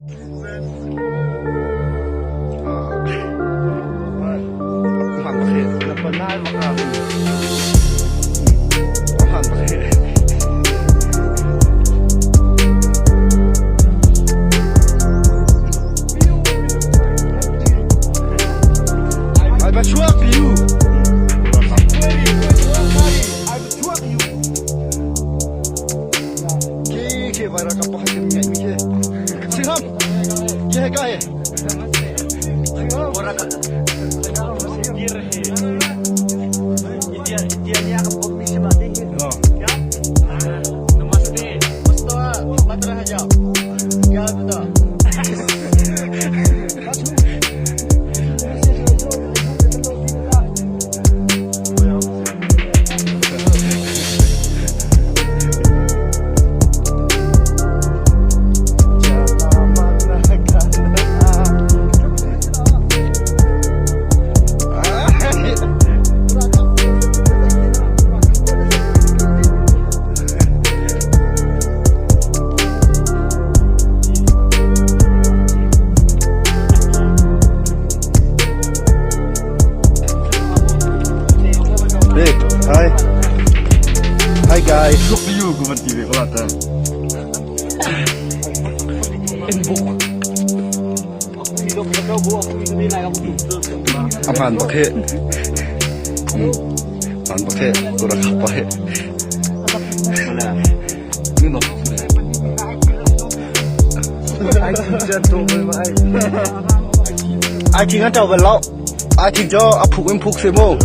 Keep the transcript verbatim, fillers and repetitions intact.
Ki, ki, bara ka paha ki ngai mi ki. Singham. Ye hai ka hai? Hey, hi. Hi guys. Look to you, Guman T V, wala ta. Aphan bakhe. Hmm. Aphan bakhe. Kura kapa he. Ai, jan to mai mai. Ai, tingan tau belok. Ai, tinjo apuk impuk semo.